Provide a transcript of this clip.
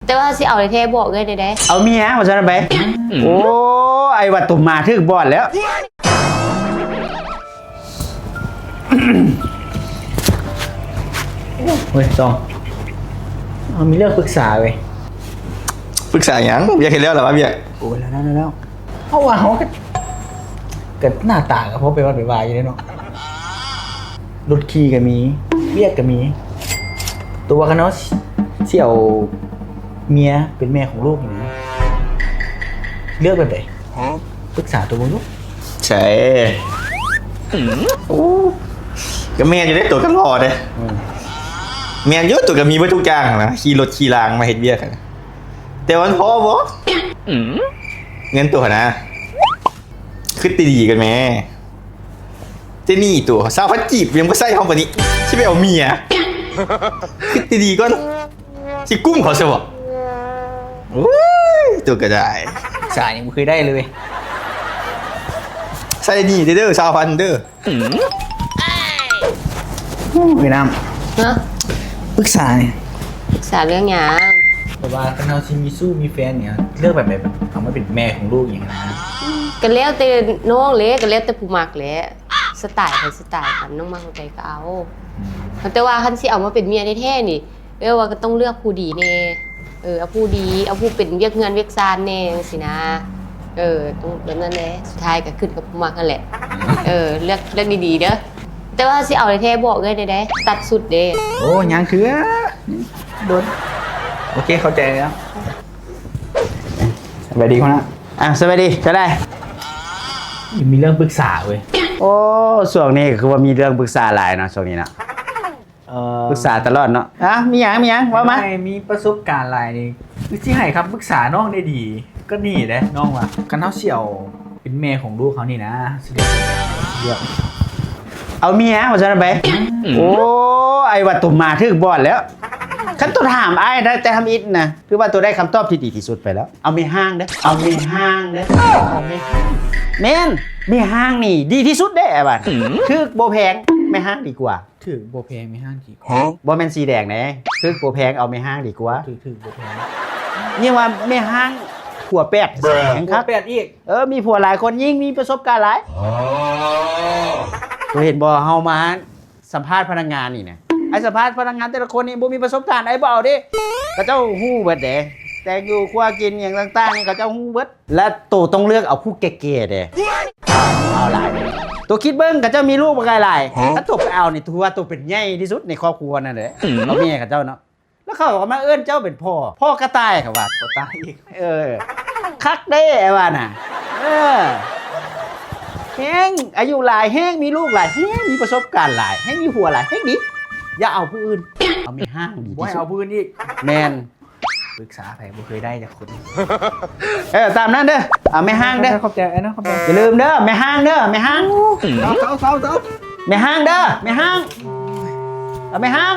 ແຕ່ວ່າຊິເອົາແທ້ໆ ບອກເອື້ອຍແດ່. ເອົາເມຍວ່າຊັ້ນໄປ. ໂອ້ ອ້າຍວ່າຕົມໝາຖືກບ່ອນແລ້ວ. ເຮີ້ຍ ຕ້ອງ ເຮົາມີເລື່ອງປຶກສາເວີຍ. ປຶກສາຫຍັງ? ວຽກເຮັດແລ້ວລະວະ? ວຽກ ໂອ້ຍ ແລ້ວໆ ເຮົາວ່າເຮົາກໍ ກໍໜ້າຕາກໍພໍໄປວັດໄປວາຢູ່ເດ້ເນາະ. ລົດຂີ່ກໍມີ ວຽກກໍມີ. ຕົວາຄັນເຮົາຊິເອົາເມຍເປັນແມ່ຂອງລູກນີ້ນະ ເລືອກແບບໃດ? ປຶກສາໂຕເບິ່ງດູ. ໃຊ່ ໂອ້ ກໍແມ່ນຢູ່ເດ້ ໂຕກໍຫຼໍ່ເດ້. ອືມ ແມ່ນຢູ່ ໂຕກໍມີເບິດທຸກຢ່າງຫັ້ນນະ ຂີ່ລົດຂີ່ລາງມາເຮັດວຽກຫັ້ນນະ. ແຕ່ວ່າມັນພໍບໍ່? ເງິນໂຕຫັ້ນນະ ຄິດດີໆກ່ອນແມ້. ເຈນີ້ ໂຕຊາວພັນກີບຍັງບໍ່ໃຊ້ເຮົາປານນີ້ ຊິໄປເອົາເມຍ. ຄິດດີໆກ່ອນ ຊິກຸ້ມເຂົາຊະບໍ່? ໂອ້ຍ ໂຕກໍໄດ້ ສາຍັງບໍ່ເຄີຍໄດ້ເລີຍ. ໃຊ້ໜີ້ເດີ ຊາວພັນເດີ. ໂອ້ຍ ນ້ຳ ຮະ? ປຶກສານີ້ ປຶກສາເລື່ອງຫຍັງ? ແບບວ່າຄັນເຮົາຊິມີຊູ້ມີແຟນນີ້ ເລືອກແບບໃດ ເອົາມາເປັນແມ່ຂອງລູກຫຍັງນະ? ກໍແລ້ວແຕ່ນ້ອງແຫຼະ ກໍແລ້ວແຕ່ຜູ້ມັກແຫຼະ ສະໄຕໃຜສະໄຕມັນ ນ້ອງມັກໃດກໍເອົາ. ອືມ ແຕ່ວ່າຄັນຊິເອົາມາເປັນເມຍແທ້ໆນີ້ ແບບວ່າກໍຕ້ອງເລືອກຜູ້ດີແດ່ ເອີ ເອົາຜູ້ດີ ເອົາຜູ້ເປັນວຽກເຮືອນວຽກຊານແດ່ຈັ່ງຊີ້ນະ. ເອີ ຕ້ອງແບບນັ້ນແຫຼະ ສຸດທ້າຍກໍຂຶ້ນກັບຜູ້ມັກຫັ້ນແຫຼະ. ເອີ ເລືອກ ເລືອກດີໆເດີ ແຕ່ວ່າຊິເອົາແທ້ໆ ບອກເອື້ອຍແດ່ ຕັດຊຸດເດ້. ໂອ້ ຍັງເທື່ອ ດົນ. ໂອເຄ ເຂົ້າໃຈແລ້ວ. ສະບາຍດີຄົນນະ. ອ່າ ສະບາຍດີ ຈັ່ງໃດ? ມີເລື່ອງປຶກສາເວີຍ. ໂອ້ ຊ່ວງນີ້ກໍຄືວ່າມີເລື່ອງປຶກສາຫຼາຍເນາະ ຊ່ວງນີ້ເນາະ. ເອີ ປຶກສາຕະຫຼອດເນາະ. ອ່າ ມີຫຍັງ ມີຫຍັງ ເວົ້າມາ. ໄດ້ມີປະສົບການຫຼາຍນີ້ ຄືຊິໃຫ້ຄຳປຶກສານ້ອງໄດ້ດີ ກໍນີ້ແຫຼະ ນ້ອງວ່າ ຄັນເຮົາຊິເອົາເປັນແມ່ຂອງລູກເຮົານີ້ນະ ຊິເລືອກ ເລືອກ ເອົາເມຍວ່າຊັ້ນໄປ. ໂອ້ ອ້າຍວ່າຕົມໝາຖືກບ່ອນແລ້ວ. ຄັນໂຕຖາມອ້າຍນະ ແຕ່ທຳອິດນະ ຖືວ່າໂຕໄດ້ຄຳຕອບທີ່ດີທີ່ສຸດໄປແລ້ວ. ເອົາແມ່ຮ້າງເດີ ເອົາແມ່ຮ້າງເດີ ເອົາແມ່ຮ້າງ. ແມ່ນ ແມ່ຮ້າງນີ້ດີທີ່ສຸດເດ້ ອ້າຍວ່າ ຖືກບໍ່ແພງ ແມ່ຮ້າງດີກວ່າ. ຖືກບໍ່ແພງ ແມ່ຮ້າງດີກວ່າ. ບໍ່ແມ່ນສີແດງເດ້ ຖືກບໍ່ແພງ ເອົາແມ່ຮ້າງດີກວ່າ. ຖືກ ຖືກບໍ່ແພງ. ຍັງວ່າແມ່ຮ້າງຜົວແປດ ແຮງຄັກ ຜົວແປດອີກ. ເອີ ມີຜົວຫຼາຍຄົນ ຍິ່ງມີປະສົບການຫຼາຍ. ໂຕເຫັນບໍ່ ເຮົາມາສຳພາດພະນັກງານນີ້ນະ ໄອ້ສຳພາດພະນັກງານແຕ່ລະຄົນນີ້ບໍ່ມີປະສົບການ ໄອ້ບໍ່ເອົາເດ້. ເຂົາເຈົ້າຮູ້ເບິດເດ້ ແຕ່ງຢູ່ຄົວກິນຫຍັງຕ່າງໆນີ້ ເຂົາເຈົ້າຮູ້ເບິດ. ແລະໂຕຕ້ອງເລືອກເອົາຜູ້ແກ່ໆເດ້ ເອົາຫຼາຍເດ້. ໂຕຄິດເບິ່ງ ເຂົາເຈົ້າມີລູກບັກຫຼາຍໆ ຖ້າໂຕໄປເອົານີ້ ຖືວ່າໂຕເປັນໃຫຍ່ທີ່ສຸດໃນຄອບຄົວນັ້ນແຫຼະ ເອົາເມຍເຂົາເຈົ້າເນາະ. ແລ້ວເຂົາກໍມາເອີ້ນເຈົ້າເປັນພໍ່ ພໍ່ກະຕ່າຍ ເຂົາວ່າ ພໍ່ກະຕ່າຍອີກ. ເອີ ຄັກເດ້ ອ້າຍວ່ານະ. ເອີ ແຮງອາຍຸຫຼາຍ ແຮງມີລູກຫຼາຍ ແຮງມີປະສົບການຫຼາຍ ແຮງມີຜົວຫຼາຍ ແຮງດີ. ຢ່າເອົາຜູ້ອື່ນ ເອົາແມ່ຮ້າງດີທີ່ສຸດ. ບໍ່ໃຫ້ເອົາຜູ້ອື່ນອີກ. ແມ່ນ. ປຶກສາໃຜບໍ່ເຄີຍໄດ້ຈັກຄົນ. ເອີ ຕາມນັ້ນເດີ ເອົາແມ່ຮ້າງເດີ. ຂອບໃຈອ້າຍເນາະ ຂອບໃຈ. ຢ່າລືມເດີ ແມ່ຮ້າງເດີ ແມ່ຮ້າງ. ເຊົາໆໆໆ ແມ່ຮ້າງເດີ ແມ່ຮ້າງ ເອົາແມ່ຮ້າງ.